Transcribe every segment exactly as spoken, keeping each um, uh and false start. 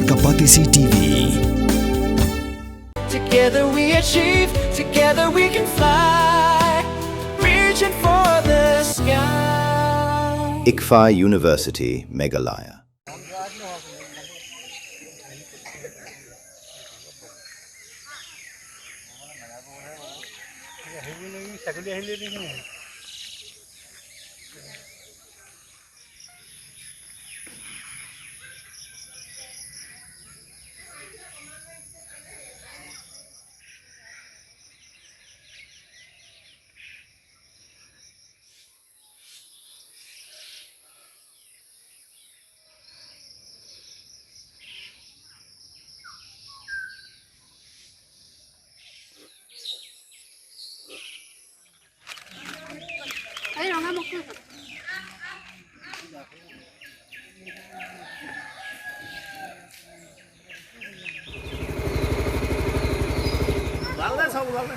Ka Batesi T V. Together we achieve, together we can fly, reaching for the sky. ICFAI University, Meghalaya. ওলালে চাওক, ওলালে।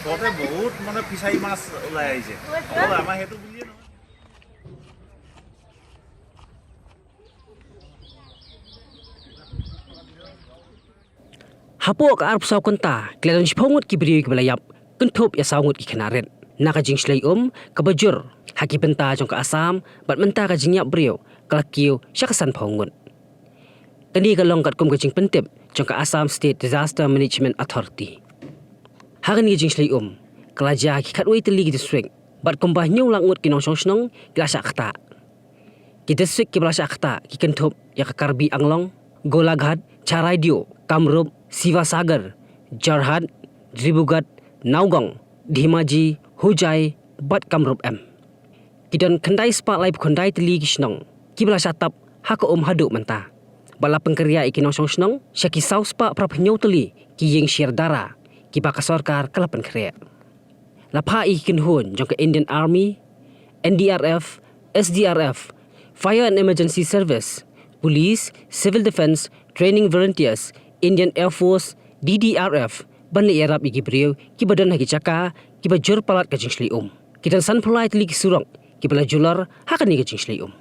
মুঠতে বহুত মানে ফিচাৰী মাছ ওলাই আহিছে। অকল আমাৰ সেইটো বুলিয়ে নহয়। Hapoh ka arphew saw kynta, ki la don shiphew ngut ki briew kiba la ïap, kynthup ïa saw ngut ki khynnah rit, na ka jingshlei um kaba jur ha ki bynta jong ka Assam, bad mynta ka jingïap briew ka la kiew sha ka sanphew ngut. Kane ka long katkum ka jingpyntip jong ka Assam State Disaster Management Authority. Ha kane ka jingshlei um ka la jia ha ki khatwei tylli ki district, bad kumba hynñiew lak ngut ki nongshong shnong ki la shah ktah. Ki district kiba la shah ktah ki kynthup ïa ka Karbi Anglong, Golaghat, Charaideo, Kamrup, Sivasagar, Jorhat, Dibrugarh, Nagaon, Dhemaji, Hojai, bad Kamrup M. Ki don khyndai spah laiphew khyndai tylli ki shnong kiba la shah tap ha ka um haduh mynta. Bad la pynkhreh ïa ki nongshong shnong sha ki saw spah phra phew hynñiew tylli ki ïing shiar dara kiba ka sorkar ka la pynkhreh. La phah ïa ki kynhun jong ka Indian Army, N D R F, S D R F, Fire and Emergency Service, Police, Civil Defence, Training Volunteers, Indian Air Force, D D R F, ban leit ïarap ïa ki briew kiba don ha ki jaka kiba jur palat ka jingshlei um. Ki don sanphew lai tylli ki surok kiba la julor ha kane ka jingshlei um.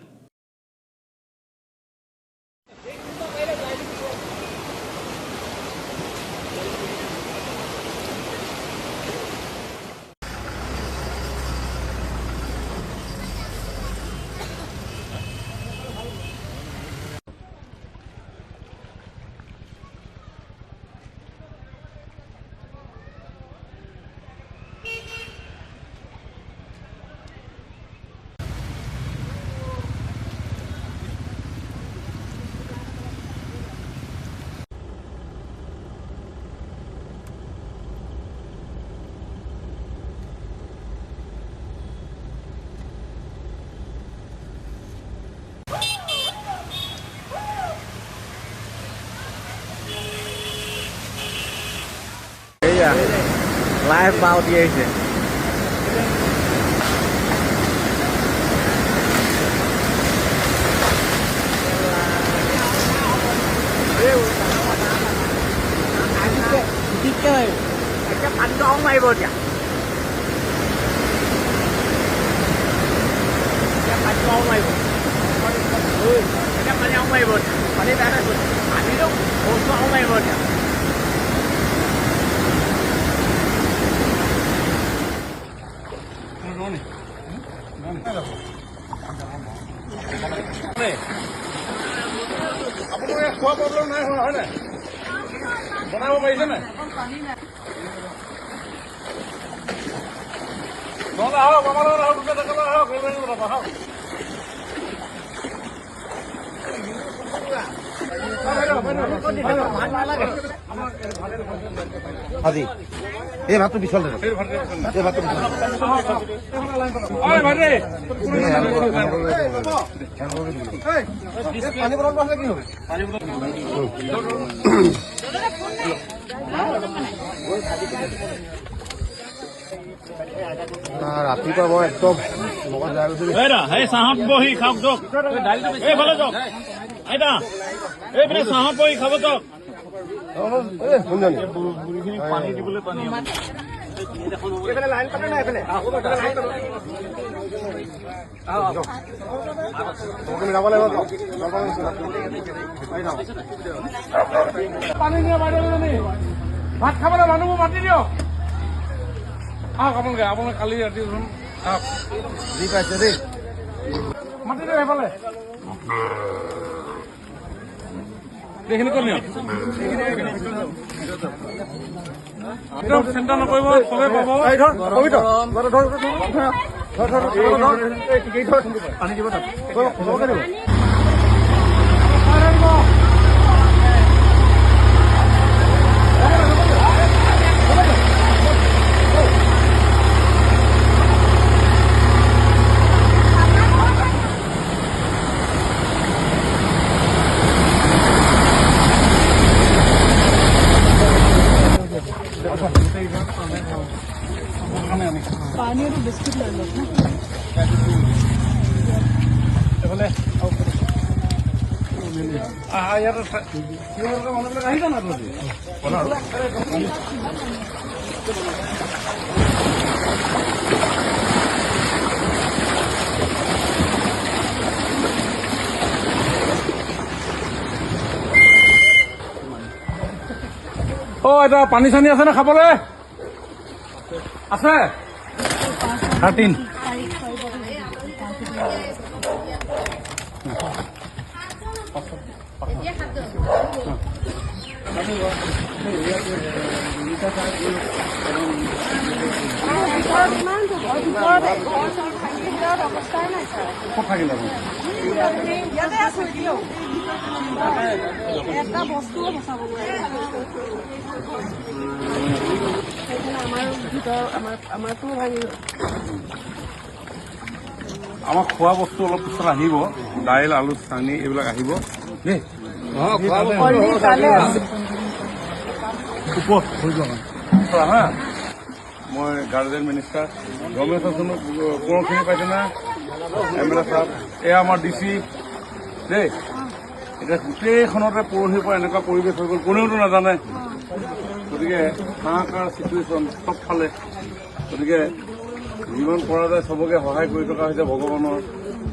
Live পাও দিয়েছে। আপোনালোকে খোৱা প্ৰব্লেম নাই হোৱা, হয়নে? বনাব পাৰিছে নাই? নহ'লে আহক, আমাৰ লগত আহক, দুটা ডেকা ল'ৰা আহক, ৰেলগাড়ীৰ লগত আহক। আজি এই ভাতটো পিছল দে। এই ভাতটো পিছল। ঐ, ভাইটি। এই এওঁলোকৰ, এওঁলোকৰ, এওঁলোকৰ, এই পানী বটলটো আছে কি হ'ল? আহ, ৰাতিপুৱা মই একদম লগত যাই গৈছো দেই। এই দা, এই চাহত বহি খাওক দিয়ক। এইফালে যাওক। এই দা, এইপিনে চাহত বহি খাব যাওক। অ, এই শুন জানি। এইফালে লাইন পাতে নাই, এইফালে। এইফালে লাইন পাতে। পানী নিয়া বাইদেউ এজনী। ভাত খাবলৈ মানুহবোৰ মাতি দিয়ক। আহক আপোনালোকে, আপোনালোকে কালি ৰাতি আহক। দি পাইছে দেই। মাতি দিয়ক সেইফালে। এইখিনি ক'ত নিয়ম? একদম চিন্তা নকৰিব, চবে পাব। এই ধৰ, পবিত্ৰ, ধৰ, ধৰ, ধৰ, ধৰ, ধৰ, ধৰ, ধৰ, এই, এই, এই, ধৰ, পানী দিব তাত। চবকে দিব। পানী আৰু বিস্কুট লৈ লওক না। এইফালে আহক। আহা, ইয়াতে থা-, কি হ'ল, মানুহবিলাক আহি যানা তুমি? অ, এটা পানী চানী আছে নে খাবলৈ? আছে? থাৰ্টিন। আমাৰ খোৱা বস্তু অলপ পিছত আহিব, দাইল, আলু, চানি এইবিলাক আহিব দেই। অ, খোৱা বস্তু। ওপৰত হৈ যোৱা নাই। চোৱা হা, মই গাৰ্জেন মিনিষ্টাৰ, গভৰ্ণমেণ্ট অফিচত কোনোখিনি পাইছে না? এম এল এ ছাৰ, এয়া আমাৰ ডি চি দেই। এতিয়া গোটেইখনতে পৰহিৰ পৰা এনেকুৱা পৰিৱেশ হৈ গ'ল, কোনেওতো নাজানে। গতিকে হাহাকাৰ চিটুৱেশ্যন চব ফালে। গতিকে যিমান পৰা যায় চবকে সহায় কৰি থকা হৈছে, ভগৱানৰ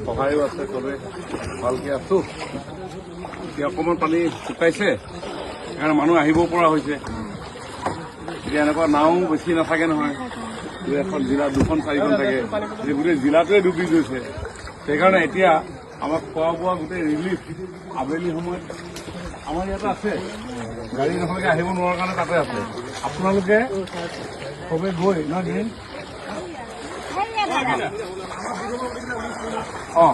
সহায়ো আছে, চবে ভালকে আছো। এতিয়া অকণমান পানী শুকাইছে, সেইকাৰণে মানুহ আহিব পৰা হৈছে। এতিয়া এনেকুৱা নাও বেছি নাথাকে নহয়, দুই এখন জিলা দুখন চাৰিখন থাকে, যে গোটেই জিলাটোৱে ডুবি গৈছে। সেইকাৰণে এতিয়া আমাৰ খোৱা বোৱা গোটেই ৰিলিফ আবেলি সময়ত আমাৰ ইয়াতে আছে, গাড়ী নহ'লেকে আহিব নোৱাৰাৰ কাৰণে তাতে আছে। আপোনালোকে সবে গৈ ন, দিন অ,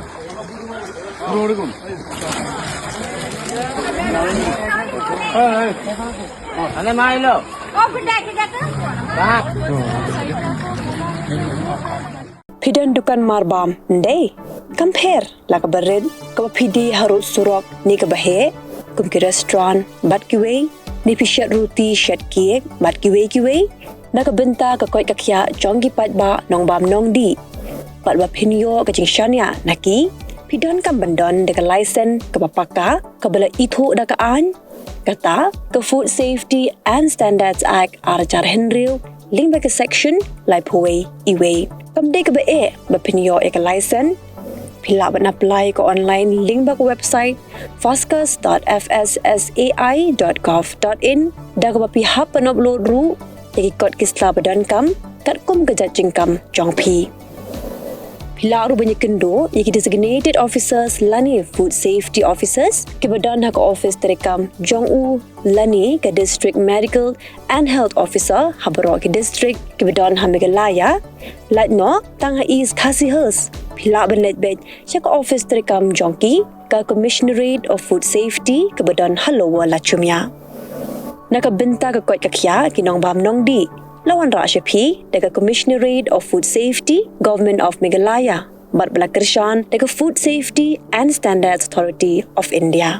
কোন, কোন? হয়, হয়। অ, তাহলে মা এলো। Phi don dukan marbam ndei? Kam pher la kaba rit, kaba phi die harud surok ne kaba heh, kum ki restaurant bad kiwei, ne phi shet ruti shet cake bad kiwei kiwei na ka bynta ka koit ka khiah jong ki paidbah nongbam nongdih, bad ba phin ïoh ka jingshaniah na ki, phi donkam ban don da ka license kaba paka, kaba la ithuh da ka aiñ, kata ka Food Safety and Standards Act ar hajar hynriew lyngba ka section laiphew wei iwei. Kam dei kaba eh ba phin ïoh ïa ka license. Phi lah ban apply ka online lyngba ka website foscas dot F S S A I dot gov dot in, da kaba phi hap ban upload ruh ïa ki kot ki sla ba donkam katkum ka jait jingkam jong phi. Phi lah ruh ban ïakynduh ïa ki designated officers lane food safety officers kiba don ha ka office treikam jong u lane ka district medical and health officer ha baroh ki district kiba don ha Meghalaya. Lait noh tang ha East Khasi Hills, phi lah ban leit beit sha ka office treikam jong ki, ka Commissionerate of Food Safety kaba don ha Lower Lachumia. Na ka bynta ka koit ka khiah ki nongbam nongdih, la wanrah sha phi da ka Commissionerate of Food Safety, Government of Meghalaya, bad ba la kyrshan da ka Food Safety and Standards Authority of India.